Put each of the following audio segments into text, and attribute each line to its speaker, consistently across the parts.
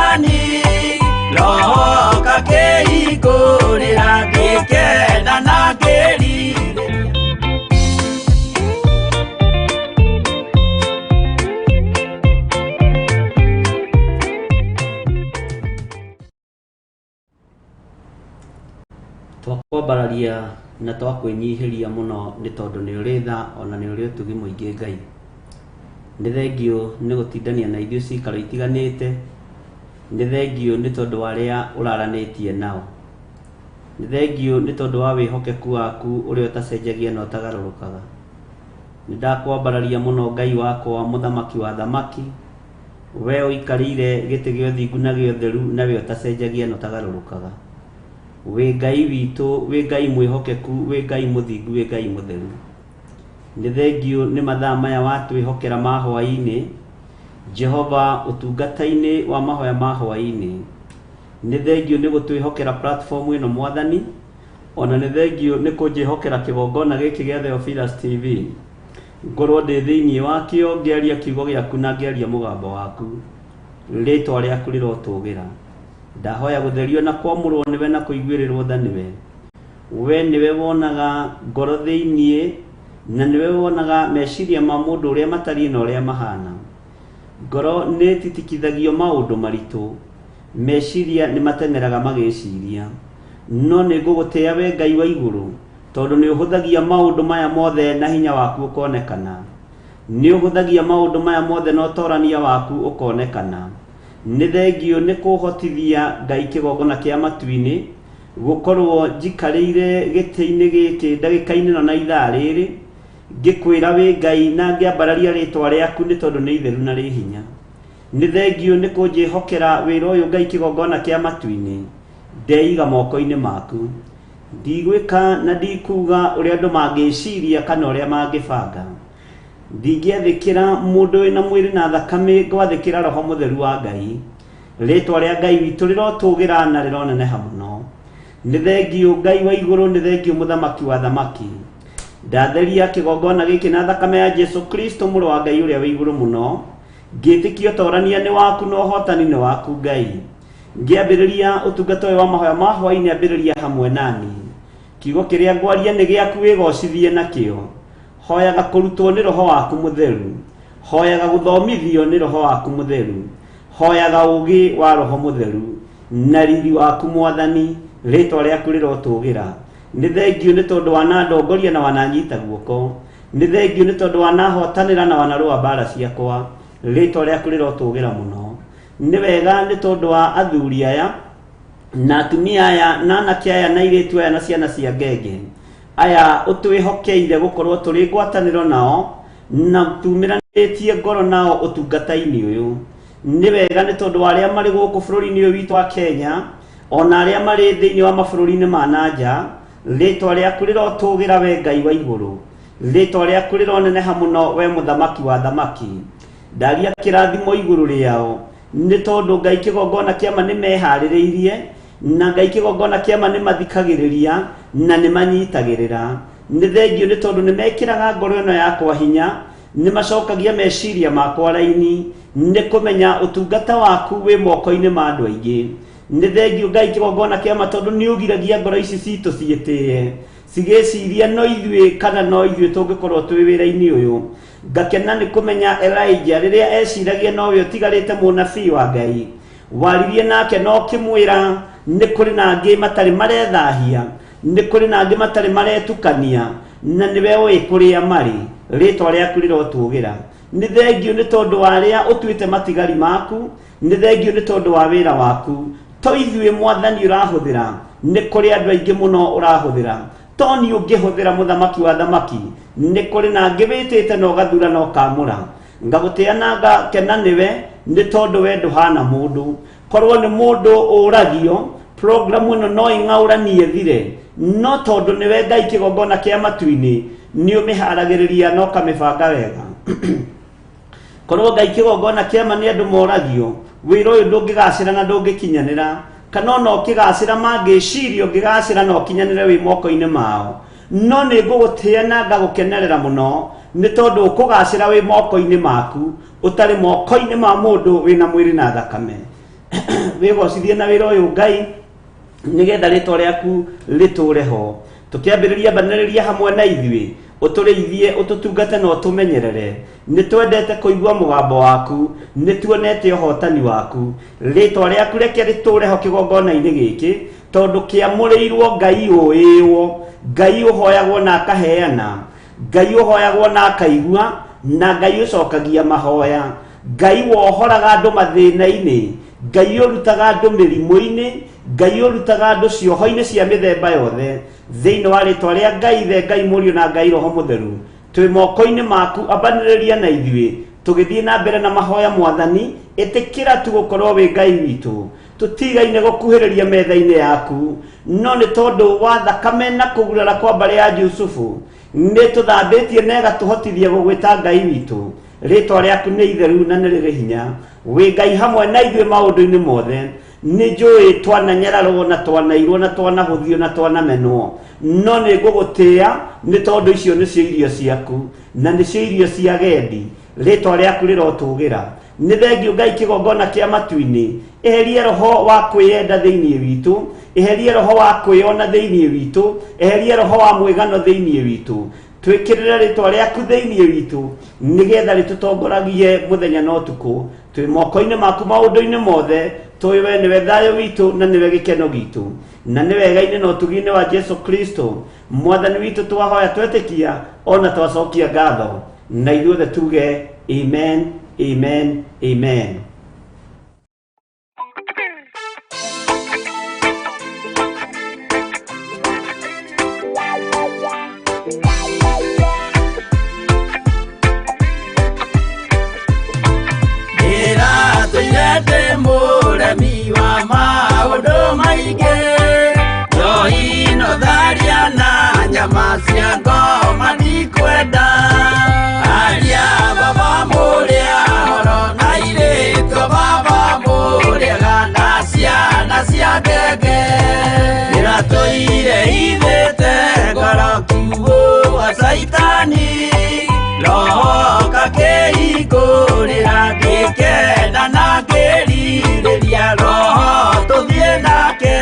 Speaker 1: Mwathani Roho kakĩhingũrĩra ngĩkena na ngĩrirĩria.
Speaker 2: Twakwambararia na twakwĩnyihĩria mũno nĩ tondũ nĩ ũrĩ tha ona nĩ ũrĩ ũtugi mũingĩ Ngai. Nĩ thengiũ nĩ gũtindania na ithuĩ cikaro itiganĩte, nĩ thengiũ nĩ tondũ wa arĩa ũraranĩtie nao, nĩ thengiũ nĩ tondũ wa wĩhokeku waku ũrĩa ũtacenjagia na ũtagarũrũkaga. Nĩ ndakwambararia mũno Ngai wakwa, mũthamaki wa thamaki, we ũikarĩire gĩtĩ gĩa ũthingu na gĩa ũtheru na we ũtacenjagia na ũtagarũrũkaga. Wĩ Ngai witũ, wĩ Ngai mwĩhokeku, wĩ Ngai mũthingu, wĩ Ngai mũtheru. Nĩ thengiũ nĩ mathaa maya watwĩhokera ma hwaĩ-inĩ, Jehova ũtungata-inĩ wa mahoya ma hwaĩ-inĩ. Nĩ thengiũ nĩ gũtwĩhokera platform ĩno Mwathani, ona nĩ thengiũ nĩ kũnjĩhokera kĩgongona gĩkĩ gĩa Theophilus TV. Ngorwo ndĩ thĩinĩ wakĩo ngĩaria kiugo gĩaku na ngĩaria mũgambo waku. Rĩtwa rĩaku rĩrotũgĩra. Ndahoya gũtherio na kwamũrwo nĩwe na kũiguĩrĩrwo tha nĩwe. We nĩwe wonaga ngoro thĩinĩ na nĩwe wonaga meciria ma mũndũ ũrĩa matariĩ na ũrĩa mahana. Ngoro nĩ ĩtitikithagio maũndũ maritũ, meciria nĩ mateng'eraga magĩciria. No nĩ ngũgũtĩa we Ngai wa igũrũ, tondũ nĩ ũhũthagia maũndũ maya mothe na hinya waku ũkonekana. Nĩ ũhũthagia maũndũ maya mothe na ũtorania waku ũkonekana. Nĩ thengiũ nĩ kũhotithia Ngai kĩgongona kĩa matu-inĩ, gũkorwo njikarĩire gĩtĩ-inĩ gĩkĩ ndagĩka-inĩ ĩno na ithaa rĩrĩ, ngĩkwĩra wĩ Ngai na ngĩambararia rĩtwa rĩaku nĩ tondũ nĩ itheru na rĩ hinya. Nĩ thengiũ nĩ kũnjĩhokera wĩra ũyũ Ngai kĩgongona kĩa matu-inĩ, ndeiga moko-inĩ maku. Ndigwĩka na ndikuga ũrĩa andũ mangĩciria kana ũrĩa mangĩbanga. Ndingĩathĩkĩra mũndũ wĩna mwĩrĩ na thakame, ngwathĩkĩra Roho Mũtheru wa Ngai. Rĩtwa rĩa Ngai witũ rĩrotũgĩra na rĩroneneha mũno. Nĩ thengiũ Ngai wa igũrũ, nĩ thengiũ mũthamaki wa thamaki. Ndatheria kĩgongona gĩkĩ na thakame ya Jesu Kristo mũrũ wa Ngai ũrĩa wĩ igũrũ mũno. Ngĩtĩkia ũtorania nĩ waku na ũhotani nĩ waku Ngai. Ngĩambĩrĩria ũtungata ũyũ wa mahoya ma hwaĩ-inĩ, ambĩrĩria hamwe nani. Kiugo kĩrĩa ngwaria nĩ gĩaku, wĩgocithie nakĩo. Hoyaga kũrutwo nĩ Roho waku Mũtheru. Hoyaga gũthomithio nĩ Roho waku Mũtheru. Hoyaga ũũgĩ wa Roho Mũtheru na riri waku Mwathani, rĩtwa rĩaku rĩrotũgĩra. Nĩ thengiũ nĩ tondũ wanandongoria na wananyita guoko. Nĩ thengiũ nĩ tondũ wanahotanĩra na wanarũa mbara ciakwa. Rĩtwa rĩaku rĩrotũgĩra mũno. Nĩ wega nĩ tondũ wa athuri aya na atumia aya na anake aya na airĩtu aya na ciana cia ngenge aya ũtwĩhokeire gũkorwo tũrĩ ngwatanĩro nao na tumĩranĩtie ngoro nao ũtungata-inĩ ũyũ. Nĩ wega nĩ tondũ wa arĩa marĩ gũkũ bũrũri-inĩ ũyũ witũ wa Kenya ona arĩa marĩ thĩinĩ wa mabũrũri-inĩ ma na nja, rĩtwa rĩaku rĩrotũgĩra we Ngai wa igũrũ. Rĩtwa rĩaku rĩroneneha mũno we mũthamaki wa thamaki. Ndaria kĩrathimo igũrũ rĩao nĩ tondũ Ngai kĩgongona kĩama nĩ meharĩrĩirie na Ngai kĩgongona kĩama nĩ mathikagĩrĩria na nĩ manyitagĩrĩra. Nĩ thengiũ nĩ tondũ nĩ mekĩraga ngoro ĩno yakwa hinya, nĩ macokagia meciria makwa raini, nĩ kũmenya ũtungata waku wĩ moko-inĩ ma andũ aingĩ. Nĩ thengiũ Ngai kĩgongona kĩama tondũ nĩ ũgiragia ngoro ici citũ ciĩtĩe, cigĩciria no ithuĩ kana no ithuĩ tũngĩkorwo twĩ wĩra-inĩ ũyũ. Ngakena nĩ kũmenya Elijah rĩrĩa eciragia nowe ũtigarĩte mũnabii wa Ngai, waririe nake na ũkĩmwĩra nĩ kũrĩ na angĩ matarĩ marethahia, nĩ kũrĩ na angĩ matarĩ maretukania, na nĩwe ũĩ kũrĩa marĩ. Rĩtwa rĩaku rĩrotũgĩra. Nĩ thengiũ nĩ tondũ wa arĩa ũtuĩte matigari maku, nĩ thengiũ nĩ tondũ wa wĩra waku. To ithuĩ Mwathani ũrahũthĩra, nĩ kũrĩ andũ aingĩ mũno ũrahũthĩra. To niĩ ũngĩhũthĩra mũthamaki wa thamaki, nĩ kũrĩ na angĩ wĩtĩte na ũgathura na ũkamũra. Ngagũtĩa na ngakena nĩwe nĩ tondũ we ndũhana mũndũ. Korwo nĩ mũndũ ũragio, programu ĩno no ĩng'aũranie thire, no tondũ nĩwe Ngai kĩgongona kĩa matu-inĩ, nĩ ũmĩharagĩrĩria na ũkamĩbanga wega. Korwo Ngai kĩgongona kĩama nĩ andũ moragio, wĩra ũyũ ndũngĩgacĩra na ndũngĩkinyanĩra, kana ona ũkĩgacĩra mangĩciria ũngĩgacĩra na ũkinyanĩre wĩ moko-inĩ mao. No nĩ ngũgũtĩa na ngagũkenerera mũno nĩ tondũ ũkũgacĩra wĩ moko-inĩ maku, ũtarĩ moko-inĩ ma mũndũ wĩna mwĩrĩ na thakame. Wĩgocithie na wĩra ũyũ Ngai nĩgetha rĩtwa rĩaku rĩtũre ho. Tũkĩambĩrĩria mbanĩrĩria hamwe na ithuĩ, ũtũrĩithie, ũtũtungate na ũtũmenyerere. Nĩ twendete kũigua mũgambo waku, nĩ tuonete ũhotani waku. Rĩtwa rĩaku reke rĩtũre ho kĩgongona-inĩ gĩkĩ, tondũ kĩamũrĩirwo Ngai ũĩĩwo, Ngai ũhoyagwo na akaheana, Ngai ũhoyagwo na akaigua, na Ngai ũcokagia mahoya, Ngai wohoraga andũ mathĩna-inĩ, Ngai ũrutaga andũ mĩrimũ-inĩ, Ngai ũrutaga andũ cioho-inĩ cia mĩthemba yothe. Thĩinĩ wa rĩtwa rĩa Ngai Ithe, Ngai Mũriũ na Ngai Roho Mũtheru, twĩ moko-inĩ maku, ambanĩrĩria na ithuĩ tũgĩthiĩ na mbere na mahoya. Mwathani, ĩtĩkĩra tu gũkorwo wĩ Ngai witũ. Tũtigaine gũkuhĩrĩria metha-inĩ yaku, no nĩ tondũ wa thakame na kũgurara kwa mbarĩ ya Jusufu nĩ tũthambĩtie na ĩgatũhotithia gũgwĩta Ngai witũ. Rĩtwa rĩaku nĩ itheru na nĩ rĩrĩ hinya. Wĩ Ngai hamwe na ithuĩ maũndũ-inĩ mothe. Nĩ njũĩ twananyararwo na twanairwo na twanahũthio na twanamenwo, no nĩ ngũgũtĩĩa nĩ tondũ icio nĩcio irio ciaku na nĩcio irio cia gendi. Rĩtwa rĩaku rĩrotũgĩra. Nĩ thengiũ Ngai kĩgongona kĩa matu-inĩ. Eherie roho wa kwĩyenda thĩinĩ witũ, eherie roho wa kwĩyona thĩinĩ witũ, eherie roho wa mwĩgano thĩinĩ witũ. Twĩkĩrĩre rĩtwa rĩaku thĩinĩ witũ nĩgetha rĩtũtongoragie mũthenya na ũtukũ. Twĩ moko-inĩ maku maũndũ-inĩ mothe, tũĩ we nĩwe thayũ witũ na nĩwe gĩkeno gitũ, na nĩ wega-inĩ na ũtugi-inĩ wa Jesu Kristo Mwathani witũ twahoya twetĩkia ona twacokia ngatho, na ithuothe tuge amen, amen, amen.
Speaker 1: Ndĩratũire ndĩ mũremi wa maũndũ maingĩ, njohi no tharia na nyama cia ngoma ndikwenda. Aria baba mũrĩa horo na airĩtu baba mũrĩega na ciana cia ngenge. Ndĩratũire ithĩte ngoro kiugũ wa Caitani, roho kakĩhingũrĩra ngĩkena na ngĩrirĩria roho tũthiĩ nake.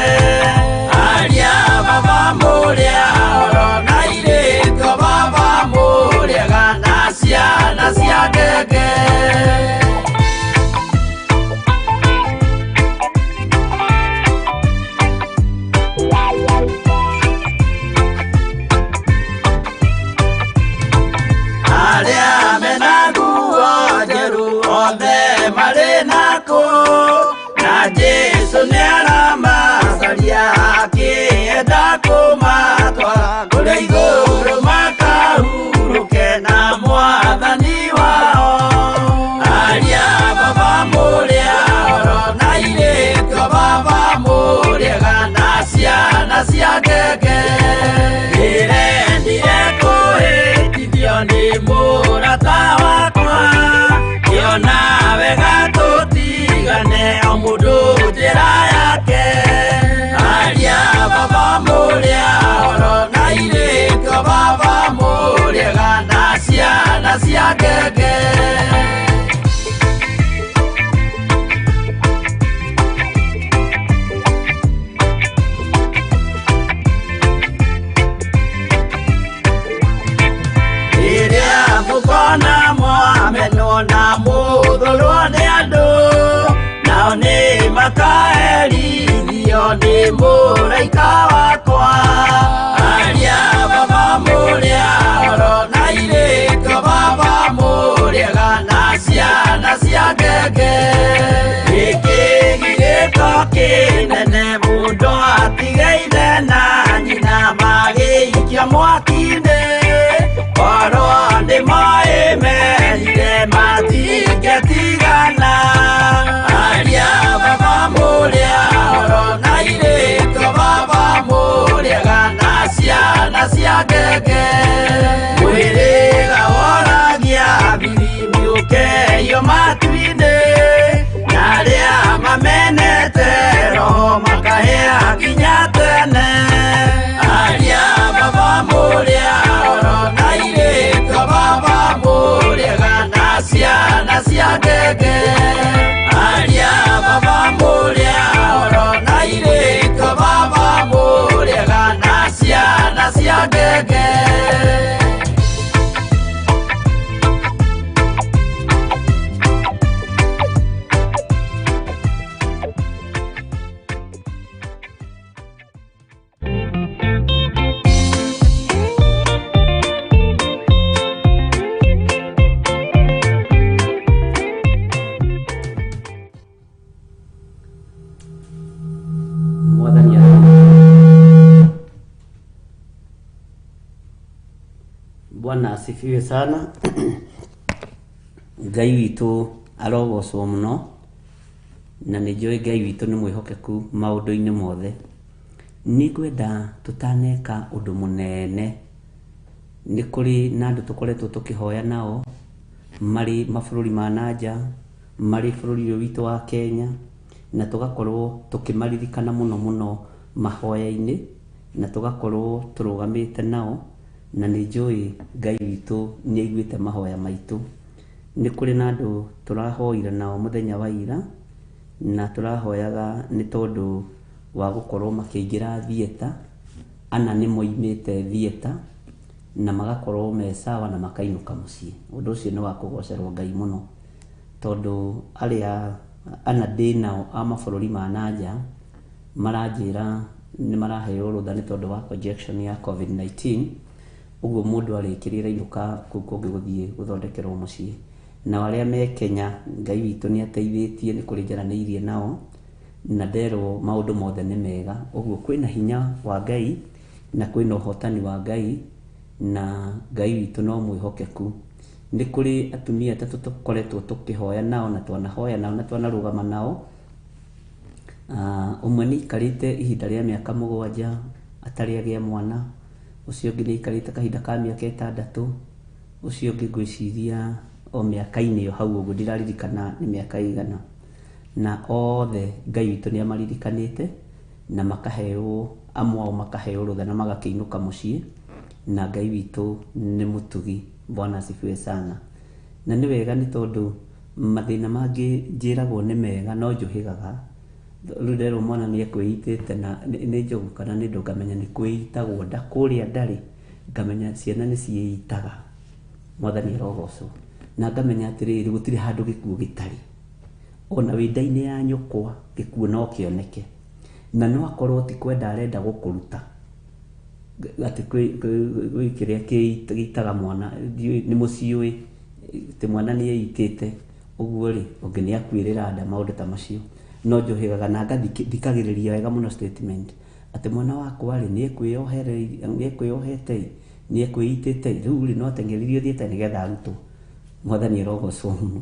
Speaker 1: Aria baba mũrĩa horo na airĩtu baba mũrĩega na ciana cia ngenge. Arĩa mena nguo njerũ othe marĩ nakũ, na Jesũ nĩaramacaria akĩenda kũmatwara kũrĩa igũrũ makahurũke na Mwathani wao. Aria baba mũrĩa horo na airĩtu baba mũrĩega na ciana cia ngenge. Ndĩrendire kũhĩtithio nĩ mũrata wakwa, ngĩona wega tũtigane o mũndũ njĩra yake. Aria baba mũrĩa horo na airĩtu baba mũrĩega na ciana cia ngenge. Rĩrĩa mũkona mwamenwo na mũthũrwo nĩ andũ, nao nĩ makaherithio nĩ mũraika wakwa. Aria baba mũrĩa horo na airĩtu baba mũrĩega na ciana cia ngenge. Gĩkĩ gĩgĩko kĩnene mũndũ atige ithe na nyina magĩikia mwaki-inĩ, korwo nĩ moĩ merire matingĩtigana. Aria baba mũrĩa horo na airĩtu baba mũrĩega na ciana cia ngenge. Mwĩrĩga woragia thiri mĩũkeio matu-inĩ, na arĩa mamenete roho
Speaker 2: asifiwe sana. Ngai witũ arogocwo mũno, na nĩ njũĩ Ngai witũ nĩ mwĩhokeku maũndũ-inĩ mothe. Nĩ ngwenda tũtaneka ũndũ mũnene, nĩ kũrĩ na andũ tũkoretwo tũkĩhoya nao marĩ mabũrũri ma nanja, marĩ bũrũri ũyũ witũ wa Kenya, na tũgakorwo tũkĩmaririkana mũno mũno mahoya-inĩ, na tũgakorwo tũrũgamĩte nao, na nĩ njũĩ Ngai witũ nĩ aiguĩte mahoya maitũ. Nĩ kũrĩ na andũ tũrahoire nao mũthenya wa ira, na tũrahoyaga nĩ tondũ wa gũkorwo makĩingĩra theatre. Ana nĩ moimĩte theatre na magakorwo me sawa na makainũka mũciĩ. Ũndũ ũcio nĩ wa kũgocerwo Ngai mũno, tondũ arĩa ana ndĩ nao a mabũrũri ma nanja maranjĩra nĩ maraheo rũtha nĩ tondũ wa conjection ya COVID-19. Ũguo mũndũ arĩkĩrĩra inũka kũu kũngĩ gũthiĩ gũthondekerwo mũciĩ. Nao arĩa me Kenya, Ngai witũ nĩ ateithĩtie, nĩ kũrĩ njaranĩirie nao na nderwo maũndũ mothe nĩ mega. Ũguo kwĩna hinya wa Ngai na kwĩna ũhotani wa Ngai, na Ngai witũ no mwĩhokeku. Nĩ kũrĩ atumia atatũ tũkoretwo tũkĩhoya nao na twanahoya nao na twanarũgama nao. Ũmwe nĩ aikarĩte ihinda rĩa mĩaka 7 atarĩ agĩa mwana, ũcio ũngĩ nĩ aikarĩte kahinda ka mĩaka 6, ũcio ũngĩ ngwĩciria o mĩaka-inĩ ĩyo hau ũguo, ndiraririkana nĩ mĩaka ĩigana. Na othe Ngai witũ nĩ amaririkanĩte na makaheo, amwe ao makaheo rũtha na magakĩinũka mũciĩ, na Ngai witũ nĩ mũtugi. Bwana asifiwe sana. Na nĩ wega nĩ tondũ mathĩna mangĩ njĩragwo nĩ mega no njũhĩgaga. Rĩu nderwo mwana nĩ ekwĩitĩte na nĩ njogu kana nĩ ndũ, ngamenya nĩ kwĩitagwo nda kũrĩa ndarĩ, ngamenya ciana nĩ ciĩitaga. Mwathani arogocwo. Na ngamenya atĩrĩrĩ, gũtirĩ handũ gĩkuũ gĩtarĩ. Ona wĩ nda-inĩ ya nyũkwa gĩkuũ no kĩoneke, na no akorwo ti kwenda arenda gũkũruta atĩ kwĩ kĩrĩa gĩitaga mwana, ndiũĩ nĩ mũciũĩ atĩ mwana nĩ eitĩte ũguo rĩ, ũngĩ nĩ akuĩrĩra nda, maũndũ ta macio. No njũhĩgaga na ngathikagĩrĩria wega mũno statement atĩ mwana wakwa rĩ, nĩ ekwĩyohete, nĩ ekwĩitĩte, rĩu rĩ no ateng'eririo thiĩte nĩgetha arutwo. Mwathani arogocwo mũno.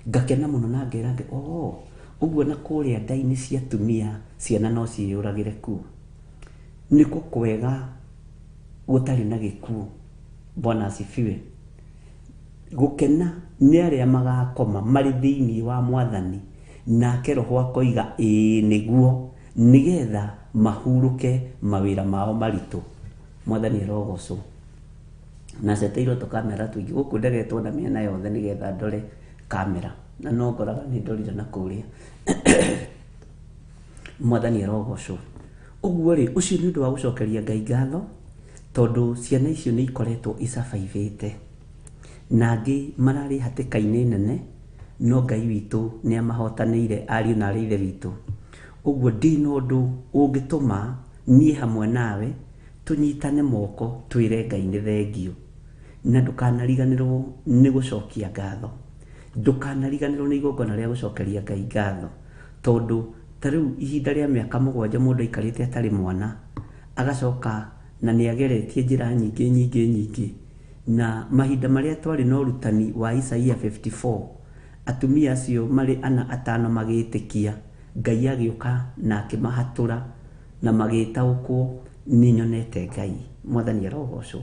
Speaker 2: Ngakena mũno na ngera Ngai, oh, ũguo na kũrĩa nda-inĩ cia atumia ciana no ciĩyũragĩre kuo. Nĩkuo kwega gũtarĩ na gĩkuũ. Bwana asifiwe. Gũkena nĩ arĩa magakoma marĩ thĩinĩ wa Mwathani, nake Roho akoiga ĩĩ nĩguo, nĩgetha mahurũke mawĩra mao maritũ. Mwathani arogocwo. Na ceteirwo tũkamera tũingĩ gũkũ ndegetwo na mĩena yothe nĩgetha ndore kamera, na no ngoraga nĩ ndorire na kũrĩa. Mwathani arogocwo. Ũguo rĩ, ũcio nĩ ũndũ wa gũcokeria Ngai ngatho, tondũ ciana icio nĩ ikoretwo icabaibĩte, na angĩ mararĩ hatĩka-inĩ nene, no Ngai witũ nĩ amahotanĩire ariũ na arĩ ithe witũ. Ũguo ndĩna ũndũ ũngĩtũma niĩ hamwe nawe tũnyitane moko twĩre Ngai nĩ thengio. Na ndũkanariganĩrwo nĩ gũcokia ngatho, ndũkanariganĩrwo nĩ igongona rĩa gũcokeria Ngai ngatho, tondũ ta rĩu ihinda rĩa mĩaka 7 mũndũ aikarĩte atarĩ mwana, agacoka na nĩ ageretie njĩra nyingĩ nyingĩ nyingĩ. Na mahinda marĩa twarĩ na ũrutani wa Isaia 54, atumia acio marĩ ana atano magĩtĩkia, Ngai agĩũka na akĩmahatũra na magĩtaũkwo nĩ nyonete Ngai. Mwathani arogocwo.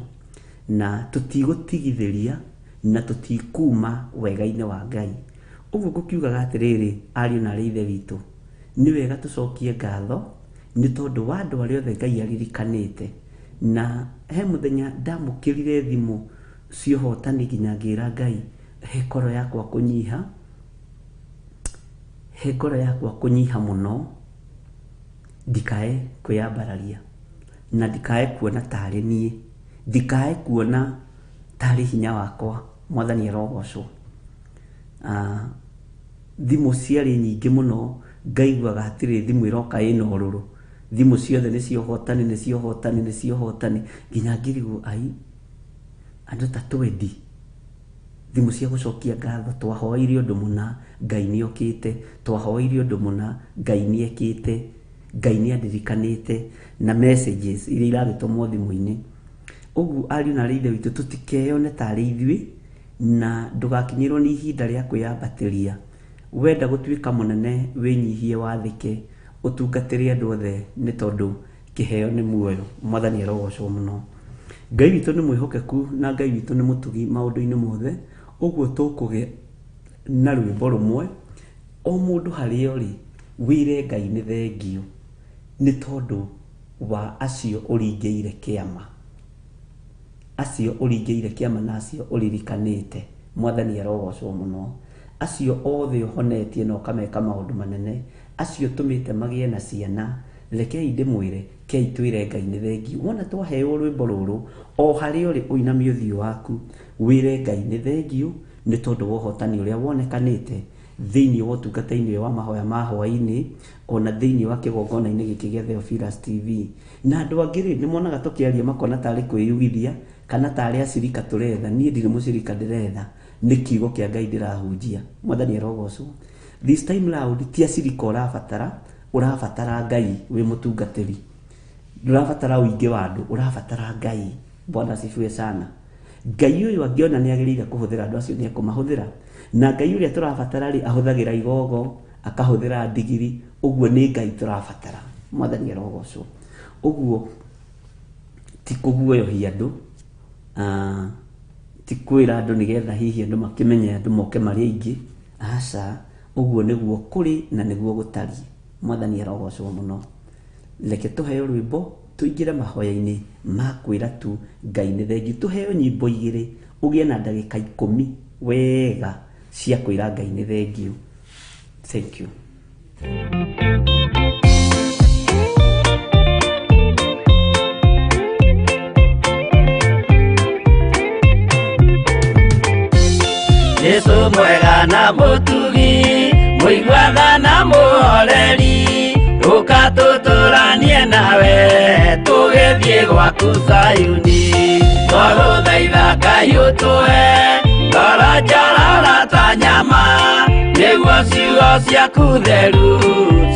Speaker 2: Na tũtigũtigithĩria na tũtikuma wega-inĩ wa Ngai. Ũguo ngũkiugaga atĩrĩrĩ, ariũ na arĩ ithe witũ, nĩ wega tũcokie ngatho nĩ tondũ wa andũ arĩa othe Ngai aririkanĩte. Na he mũthenya ndamũkĩrire thimũ cia ũhotani nginya ngĩra Ngai, he ngoro yakwa kũnyiha, he ngoro yakwa kũnyiha mũno, ndikae kwĩyambararia na ndikae kuona tarĩ niĩ, ndikae kuona tarĩ hinya wakwa. Mwathani arogocwo. Thimũ ciarĩ nyingĩ mũno, ngaiguaga hatirĩ thimũ ĩroka ĩna ũrũrũ, thimũ ciothe nĩ cia ũhotani, nĩ cia ũhotani, nĩ cia ũhotani, nginya ngirigwo ai andũ ta twendi thimũ cia gũcokia ngatho, twahoeire ũndũ mũna Ngai nĩ okĩte, twahoeire ũndũ mũna Ngai nĩ ekĩte, Ngai nĩ andirikanĩte, na messages iria iragĩtũmwo thimũ-inĩ. Ũguo ariũ na arĩ ithe witũ tũtikeyone tarĩ ithuĩ, na ndũgakinyĩrwo nĩ ihinda rĩa kwĩyambatĩria. Wenda gũtuĩka mũnene wĩnyihie, wathĩke, ũtungatĩre andũ othe, nĩ tondũ kĩheo nĩ muoyo. Mwathani arogocwo mũno. Ngai witũ nĩ mwĩhokeku na Ngai witũ nĩ mũtugi maũndũ-inĩ mothe. Ũguo tũkũgĩa na rwĩmbo rũmwe, o mũndũ harĩa ũrĩ wĩre Ngai nĩ thengio nĩ tondũ wa acio ũringĩire kĩama, acio ũringĩire kĩama na acio ũririkanĩte. Mwathani arogocwo mũno. Acio othe ũhonetie na ũkameka maũndũ manene, acio ũtũmĩte magĩe na ciana, rekei ndĩmwĩre, kei twĩre Ngai nĩ thengio. Wona twaheo rwĩmbo rũrũ, o harĩa ũrĩ ũinamie ũthiũ waku wĩre Ngai nĩ thengio nĩ tondũ wa ũhotani ũrĩa wonekanĩte thĩinĩ wa ũtungata-inĩ wa mahoya ma hwaĩ-inĩ, ona thĩinĩ wa kĩgongona-inĩ gĩkĩ gĩa Theophilus TV. Na andũ angĩ rĩ, nĩ monaga tũkĩaria makona tarĩ kwĩyugithia kana tarĩ acirika tũretha. Niĩ ndirĩ mũcirika ndĩretha, nĩ kiugo kĩa Ngai ndĩrahunjia. Mwathani arogocwo. This time round ti acirika ũrabatara, ũrabatara Ngai wĩ mũtungatĩri. Ndũrabatara ũingĩ wa andũ, ũrabatara Ngai. Bwana asifiwe sana. Ngai ũyũ angĩona nĩ agĩrĩire kũhũthĩra andũ acio nĩ ekũmahũthĩra. Na Ngai ũrĩa tũrabatara rĩ, ahũthagĩra igogo, akahũthĩra ndigiri, ũguo nĩ Ngai tũrabatara. Mwathani arogocwo. Ũguo ti kũguoyohia andũ, ti kwĩra andũ nĩgetha hihi andũ makĩmenye andũ moke marĩ aingĩ. Aca, ũguo nĩguo kũrĩ na nĩguo gũtariĩ. Mwathani arogocwo mũno. Reke tũheo rwĩmbo tũingĩre mahoya-inĩ ma kwĩra tu Ngai nĩ thengiũ. Tũheo nyĩmbo igĩrĩ, ũgĩe na ndagĩka 10 wega cia kwĩra Ngai nĩ thengiũ. Thank you.
Speaker 1: Jesu mwega na mũtugi, mũiguaga na mũhoreri, ũka tũtũranie nawe tũgĩthiĩ gwaku Zayuni. Twagũthaitha Ngai ũtũhe ngoro njororo ta nyama, nĩguo ciugo ciaku theru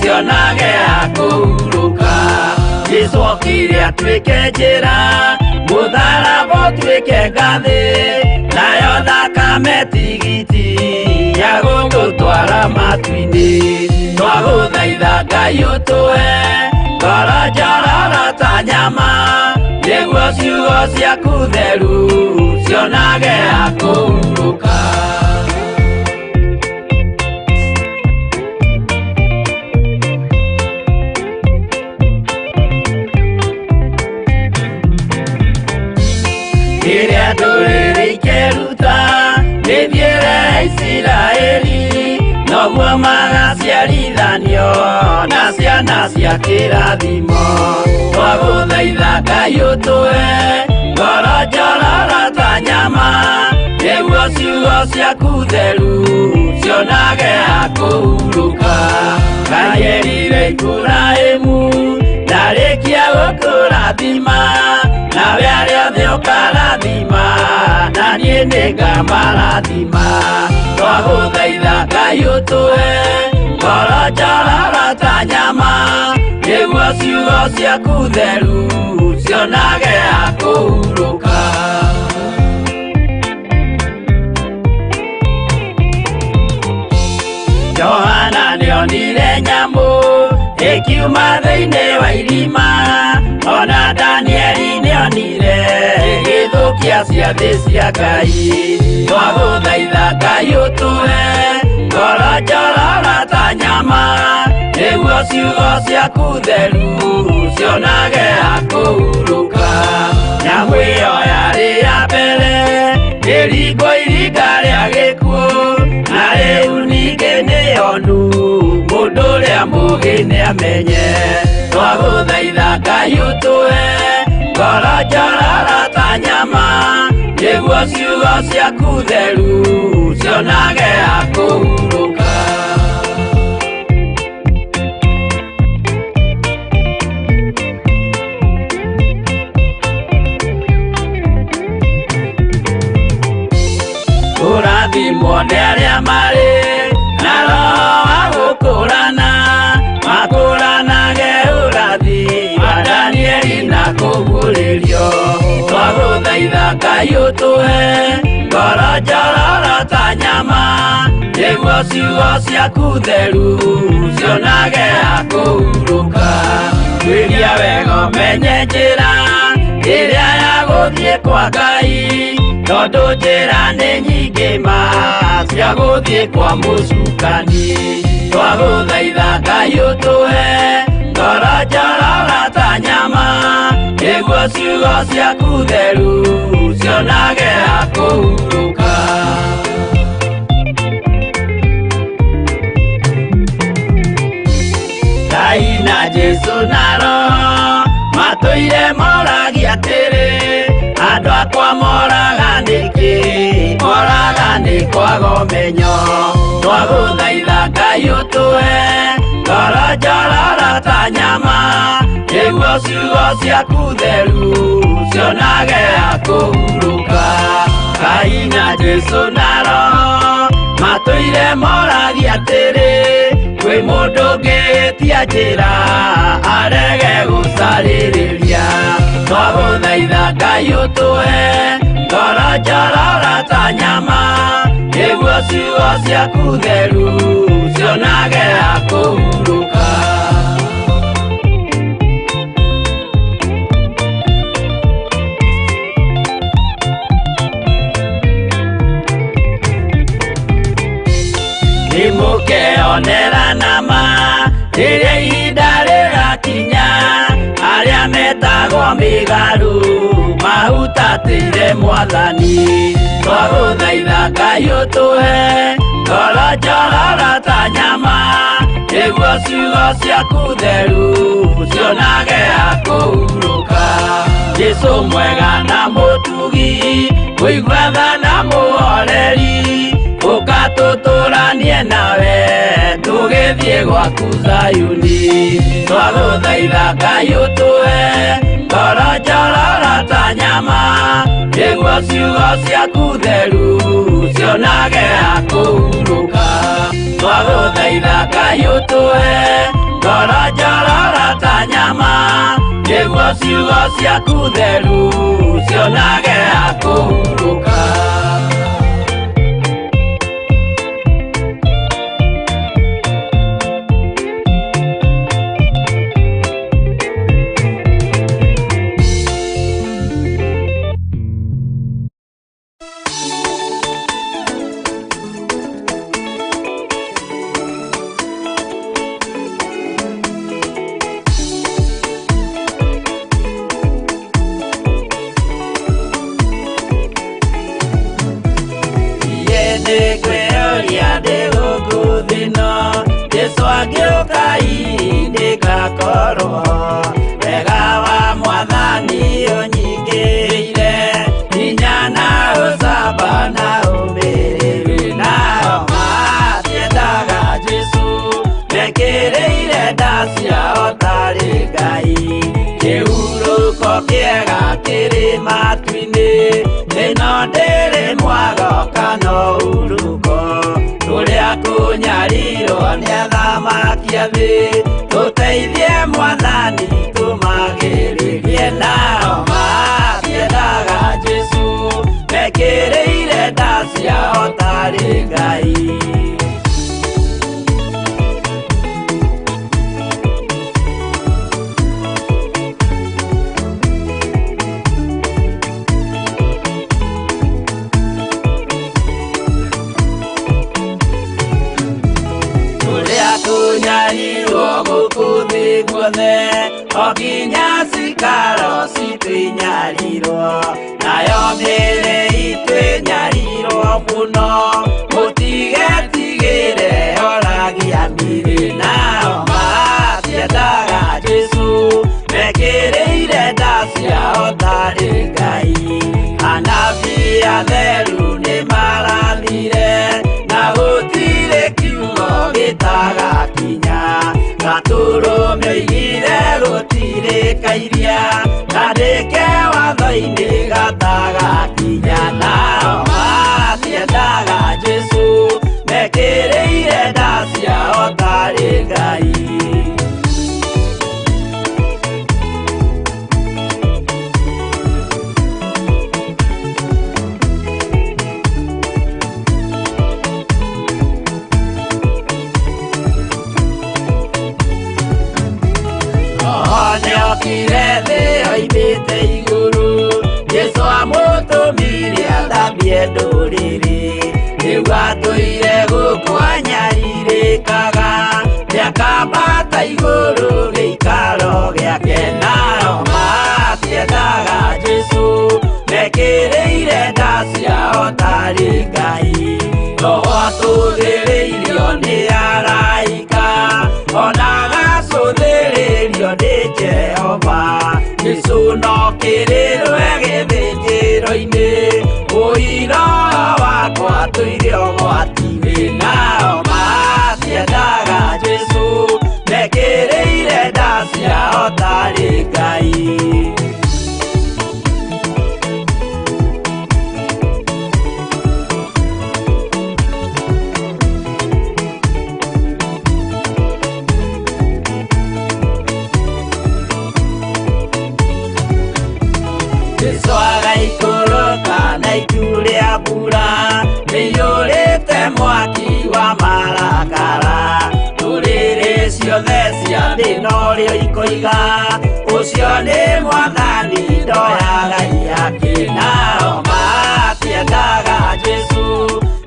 Speaker 1: cionage ha kũhurũka. Jesu okire atuĩke njĩra, mũtharaba ũtuĩke ngathĩ, nayo thakame tigiti ya gũgũtwara matu-inĩ. Twagũthaitha Ngai ũtũhe ngoro njororo ta nyama, nĩguo ciugo ciaku theru cionage ha kũhurũka. Rĩrĩa ndũrĩrĩ ikeruta mĩthiĩre ya Isiraeli, noguo magaciarithanio na ciana cia kĩrathimo. Twagũthaitha Ngai ũtũhe ngoro njororo ta nyama, nĩguo ciugo ciaku theru cionage ha kũhurũka. Ngai erire Iburahĩmu ndarĩkia gũkũrathima, nawe arĩa othe ũkarathima, na niĩ nĩngamarathima. Twagũthaitha Ngai ũtũhe ngoro njororo ta nyama, nĩguo ciugo ciaku theru cionage ha kũhurũka. Johana nĩonire nyamũ ĩkiuma thĩinĩ wa irima, ona Danieli nĩonire ĩgĩthũkia ciathĩ cia Ngai. Twagũthaitha Ngai ũtũhe ngoro njororo ta nyama, nĩguo ciugo ciaku theru cionage ha kũhurũka. Nyamũ ĩyo yarĩ ya mbere ĩringwo iringa rĩa gĩkuũ, na rĩu ningĩ nĩyonu mũndũ ũrĩa mũũgĩ nĩamenye. Twagũthaitha Ngai ũtũhe ngoro njororo ta nyama, nĩguo ciugo ciaku theru cionage ha kũhurũka. Kũrathimwo nĩ arĩa marĩ na roho wa gũkũrana, makũranage ũrathi wa Danieli na kũguũrĩrio. Twagũthaitha Ngai ũtũhe ngoro njororo ta nyama nĩguo ciugo ciaku theru cionage ha kũhurũka. Tuĩria wega ũmenye njĩra ĩrĩa ya gũthiĩ kwa Ngai tondũ njĩra nĩ nyingĩ ma cia gũthiĩ kwa mũcukani. Twagũthaitha Ngai ũtũhe ngoro njororo ta nyama nĩguo ciugo ciaku theru cionage ha kũhurũka. Ngai na Jesũ na Roho matũire moragia atĩrĩ, andũ akwa moraga nĩkĩ? Moraga nĩ kwaga ũmenyo. Twagũthaitha Ngai ũtũhe ngoro njororo ta nyama nĩguo ciugo ciaku theru cionage ha kũhurũka. Ngai na Jesũ na Roho matũire moragia atĩrĩ, kwĩ mũndũ ũngĩtia njĩra arege gũcarĩrĩria. Twagũthaitha Ngai ũtũhe ngoro njororo ta nyama nĩguo ciugo ciaku theru cionage ha kũhurũka. Nĩmũkeonera nama rĩrĩa ihinda rĩgakinya arĩa metagwo mĩgarũ mahutatĩire Mwathani. Twagũthaitha Ngai ũtũhe ngoro njororo ta nyama nĩguo ciugo ciaku theru cionage ha kũhurũka. Jesũ mwega na mũtugi mũigua tha na mũhoreri ũka tũtũranie nawe tũgĩthiĩ gwaku Zayuni. Twagũthaitha Ngai ũtũhe ngoro njororo ta nyama nĩguo ciugo ciaku theru cionage ha kũhurũka. Twagũthaitha Ngai ũtũhe ngoro njororo ta nyama nĩguo ciugo ciaku theru cionage ha kũhurũka. Jesu agĩũka ndĩgakorwo wega wa Mwathani ũnyingĩrĩire hinya na ũcamba na ũmĩrĩru. Nao matiendaga Jesu mekĩrĩire nda ciao tarĩ Ngai. Kĩhurũko kĩega kĩrĩ matu-inĩ ĩno ndĩrĩ mwago kana ũhurũko. Tũrĩa kũnyarirwo nĩ athamaki a thĩ tũteithie Mwathani tũmagĩrĩrie. Nao matiendaga Jesu mekĩrĩire nda ciao tarĩ Ngai. Tũnyarirwo gũkũ thĩ guothe o nginya cikaro citũ inyarirwo nayo mĩĩrĩ itũ ĩnyarirwo mũno mũtigetigĩre horagia mĩĩrĩ. Nao matiendaga Jesu mekĩrĩire nda ciao tarĩ Ngai. Anabii atheru nĩmarathire na gũtirĩ kiugo gĩtagakinya. Gatũrũme oigire gũtirĩ kairia kandĩke watho-inĩ gatagakinya. Nao matiendaga Jesu mekĩrĩire nda ciao tarĩ Ngai. Nĩokire thĩ oimĩte igũrũ. Jesũ amũtũmire athambie ndũrĩrĩ. Rĩu atũire gũkũ anyarirĩkaga. Nĩakambata igũrũ gĩikaro gĩake. Nao matiendaga Jesũ, mekĩrĩire nda ciao tarĩ Ngai. Roho atũthĩrĩirio nĩ araika, ona agacũthĩrĩrio nĩ Jehova. Jesũ no kĩrĩrwe gĩthĩnjĩro-inĩ, ũira wakwa tũire ũgwati-inĩ. Nao matiendaga Jesũ, mekĩrĩire nda ciao tarĩ Ngai. Jesũ agaikũrũka na itu rĩa mbura rĩiyũrĩte mwaki wa marakara. Ndũrĩrĩ ciothe cia thĩ norĩo ikoiga, ũcio nĩ Mwathani ndoyaga iyake. Nao matiendaga Jesũ,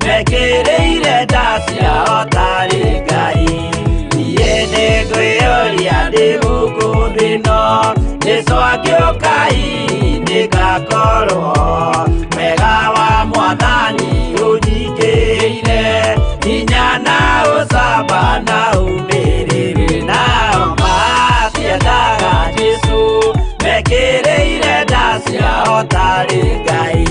Speaker 1: mekĩrĩire nda ciao tarĩ Ngai. Niĩ nĩngwĩyũria ndĩ gũkũ thĩ ĩno, Jesũ angĩũka hihi nĩngakorwo. Wega wa Mwathani ũnyingĩrĩire, hinya na ũcamba na ũmĩrĩru. Nao matiendaga Jesũ, mekĩrĩire nda ciao tarĩ Ngai.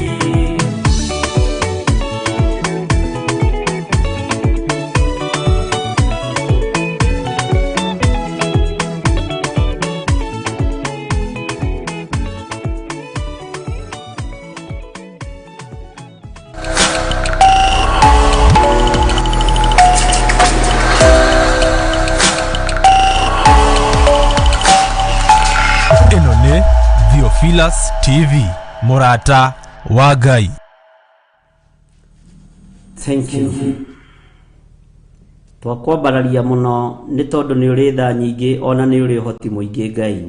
Speaker 3: Ĩno nĩ Theophilus TV, mũrata wa Ngai.
Speaker 2: Thank you. Twakwambararia mũno nĩ tondũ nĩ ũrĩ tha nyingĩ ona nĩ ũrĩ ũhoti mũingĩ Ngai.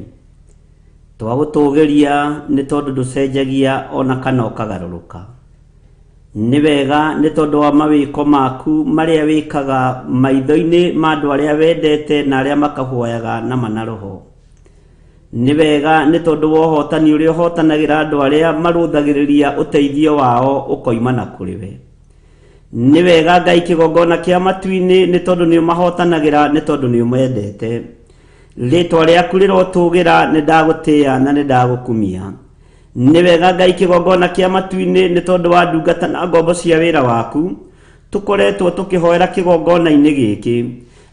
Speaker 2: Twagũtũgĩria nĩ tondũ ndũcenjagia ona kana ũkagarũrũka. Nĩ wega nĩ tondũ wa mawĩko maku marĩa wĩkaga maitho-inĩ ma andũ arĩa wendete na arĩa makahoyaga na manaroho. Nĩ wega nĩ tondũ wa ũhotani ũrĩa ũhotanagĩra andũ arĩa marũthagĩrĩria ũteithio wao ũkoima na kũrĩ we. Nĩ wega Ngai kĩgongona kĩa matu-inĩ nĩ tondũ nĩ ũmahotanagĩra nĩ tondũ nĩ ũmendete. Rĩtwa rĩaku rĩrotũgĩra, nĩ ndagũtĩĩa na nĩ ndagũkumia. Nĩ wega Ngai kĩgongona kĩa matu-inĩ nĩ tondũ wa ndungata na ngombo cia wĩra waku tũkoretwo tũkĩhoera kĩgongona-inĩ gĩkĩ.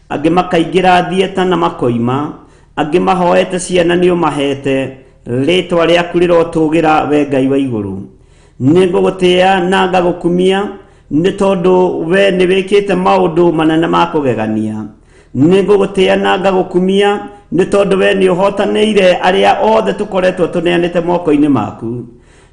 Speaker 2: Angĩ makaingĩra thieta na makoima, angĩ mahoete ciana nĩ ũmahete. Rĩtwa rĩaku rĩrotũgĩra we Ngai wa igũrũ. Nĩ ngũgũtĩĩa na ngagũkumia nĩ tondũ we nĩ wĩkĩte maũndũ manene ma kũgegania. Nĩ ngũgũtĩĩa na ngagũkumia nĩ tondũ we nĩ ũhotanĩire arĩa othe tũkoretwo tũneanĩte moko-inĩ maku.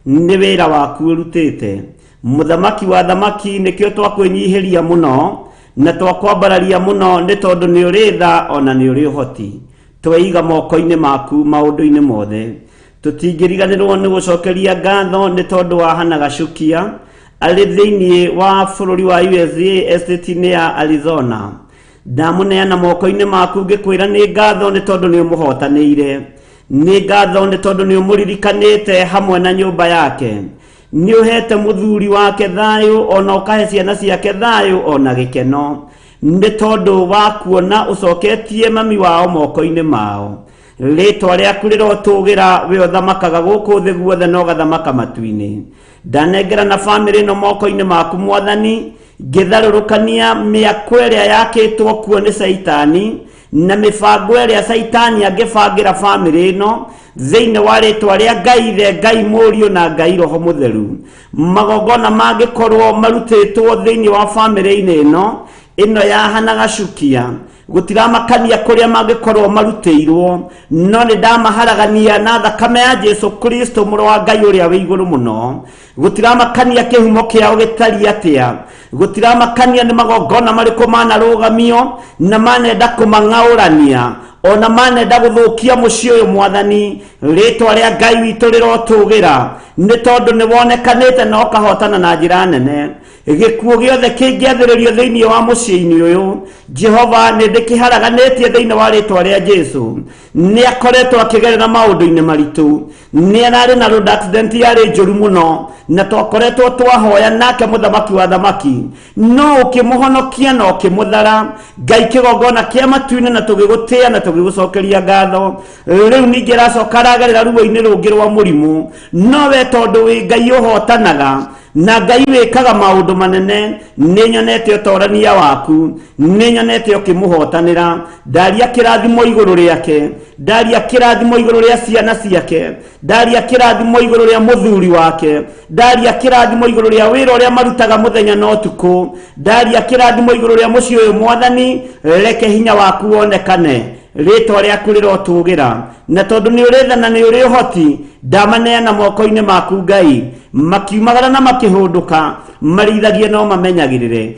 Speaker 2: Nĩ wĩra waku ũrutĩte. Mũthamaki wa thamaki, nĩkĩo twakwĩnyihĩria mũno na twakwambararia mũno nĩ tondũ nĩ ũrĩ tha ona nĩ ũrĩ ũhoti. Tweiga moko-inĩ maku maũndũ-inĩ mothe. Tũtingĩriganĩrwo nĩ gũcokeria ngatho nĩ tondũ wa Hannah Gacukia arĩ thĩinĩ wa bũrũri wa USA estate-inĩ ya Arizona. Ndamũneana moko-inĩ maku ngĩkwĩra nĩ ngatho nĩ tondũ nĩ ũmũhotanĩire. Nĩ ngatho nĩ tondũ nĩ ũmũririkanĩte hamwe na nyũmba yake. Nĩ ũhete mũthuri wake thayũ ona ũkahe ciana ciake thayũ ona gĩkeno. Nĩ tondũ wa kuona ũcoketie mami wao moko-inĩ mao. Rĩtwa rĩaku rĩrotũgĩra, we ũthamakaga gũkũ thĩ guothe na ũgathamaka matu-inĩ. Ndanengera na bamĩrĩ ĩno moko-inĩ maku Mwathani, ngĩtharũrũkania mĩako ĩrĩa yakĩtwo kuo nĩ Caitani na mĩbango ĩrĩa Caitani angĩbangĩra bamĩrĩ ĩno thĩinĩ wa rĩtwa rĩa Ngai Ithe, Ngai Mũriũ na Ngai Roho Mũtheru. Magongona mangĩkorwo marutĩtwo thĩinĩ wa bamĩrĩ-inĩ ĩno ĩno ya Hannah Gacukia, gũtiramakania kũrĩa mangĩkorwo marutĩirwo, no nĩ ndamaharagania na thakame ya Jesu Kristo mũrũ wa Ngai ũrĩa wĩ igũrũ mũno. Gũtiramakania kĩhumo kĩao gĩtariĩ atĩa, gũtiramakania nĩ magongona marĩkũ manarũgamio na manenda kũmang'aũrania. Ona manenda gũthũkia mũciĩ ũyũ mwathani, rĩtwa rĩa Ngai witũ rĩrotũgĩra, nĩ tondũ nĩ wonekanĩte na ũkahotana na njĩra nene. Gĩkuũ gĩothe kĩngĩathĩrĩrio thĩinĩ wa mũciĩ-inĩ ũyũ, Jehova nĩ ndĩkĩharaganĩtie thĩinĩ wa rĩtwa rĩa Jesu. Nĩ akoretwo akĩgerera maũndũ-inĩ maritũ, nĩ ararĩ na road accident yarĩ njũru mũno, na twakoretwo twahoya nake mũthamaki wa thamaki, no ũkĩmũhonokia na ũkĩmũthara. Ngai kĩgongona kĩa matu-inĩ, na tũgĩgũtĩa na tũgĩgũcokeria ngatho. Rĩu ningĩ aracoka aragerera ruo-inĩ rũngĩ rwa mũrimũ, no we tondũ wĩ Ngai ũhotanaga na Ngai wĩkaga maũndũ manene, nĩ nyonete ũtorania waku, nĩ nyonete ũkĩmũhotanĩra. Ndaria kĩrathimo igũrũ rĩake, ndaria kĩrathimo igũrũ rĩa ciana ciake, ndaria kĩrathimo igũrũ rĩa mũthuri wake, ndaria kĩrathimo igũrũ rĩa wĩra ũrĩa marutaga mũthenya na ũtukũ, ndaria kĩrathimo igũrũ rĩa mũciĩ ũyũ mwathani. Reke hinya waku wonekane, rĩtwa rĩaku rĩrotũgĩra, na tondũ nĩ ũrĩ tha na nĩ ũrĩ ũhoti, ndamaneana moko-inĩ maku Ngai, makiumagara na makĩhũndũka, marĩithagie no mamenyagĩrĩre.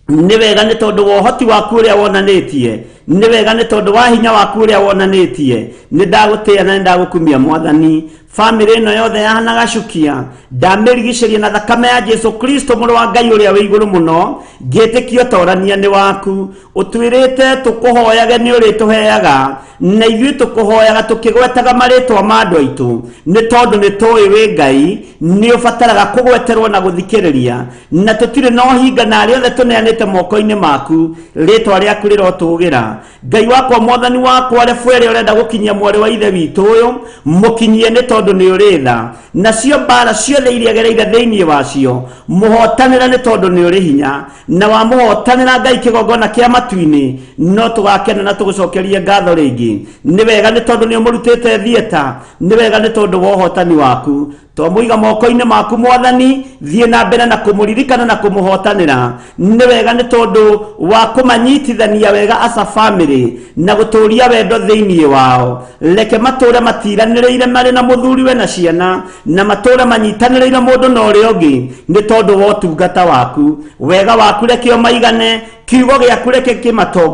Speaker 2: Nĩ wega nĩ tondũ wa ũhoti waku ũrĩa wonanĩtie, nĩ wega nĩ tondũ wa hinya waku ũrĩa wonanĩtie. Nĩ ndagũtĩĩa na nĩ ndagũkumia mwathani. Bamĩrĩ ĩno yothe ya Hannah Gachukia ndamĩrigicĩria na thakame ya Jesu Kristo mũrũ wa Ngai ũrĩa wĩ igũrũ mũno, ngĩtĩkia ũtorania nĩ waku. Ũtwĩrĩte tũkũhoyage nĩ ũrĩtũheaga, na ithuĩ tũkũhoyaga tũkĩgwetaga marĩtwa ma andũ aitũ, nĩ tondũ nĩ tũĩ wĩ Ngai nĩ ũbataraga kũgweterwo na gũthikĩrĩria, na tũtirĩ na ũhinga na arĩa othe tũneanĩte moko-inĩ maku, rĩtwa rĩaku rĩrotũgĩra. Ngai wakwa, mwathani wakwa, rebu ĩrĩa ũrenda gũkinyia mwarĩ wa ithe witũ ũyũ, mũkinyie nĩ tondũ nĩ ũrĩ tha, nacio mbara ciothe iria agereire thĩinĩ wacio mũhotanĩra nĩ tondũ nĩ ũrĩ hinya, na wamũhotanĩra Ngai kĩgongona kĩa matu-inĩ, no tũgakena na tũgũcokerie ngatho rĩngĩ. Nĩ wega nĩ tondũ nĩ ũmũrutĩte thieta, nĩ wega nĩ tondũ wa ũhotani waku. Twamũiga moko-inĩ maku mwathani, thiĩ na mbere na kũmũririkana na kũmũhotanĩra. Nĩ wega nĩ tondũ wa kũmanyitithania wega as a family na gũtũria wendo thĩinĩ wao. Reke matũre matiranĩrĩire marĩ na mũthuriwe na ciana, na matũre manyitanĩrĩire mũndũ na ũrĩa ũngĩ nĩ tondũ wa ũtungata waku. Wega waku reke ũmaigane, kiugo gĩaku reke kĩmatongorie.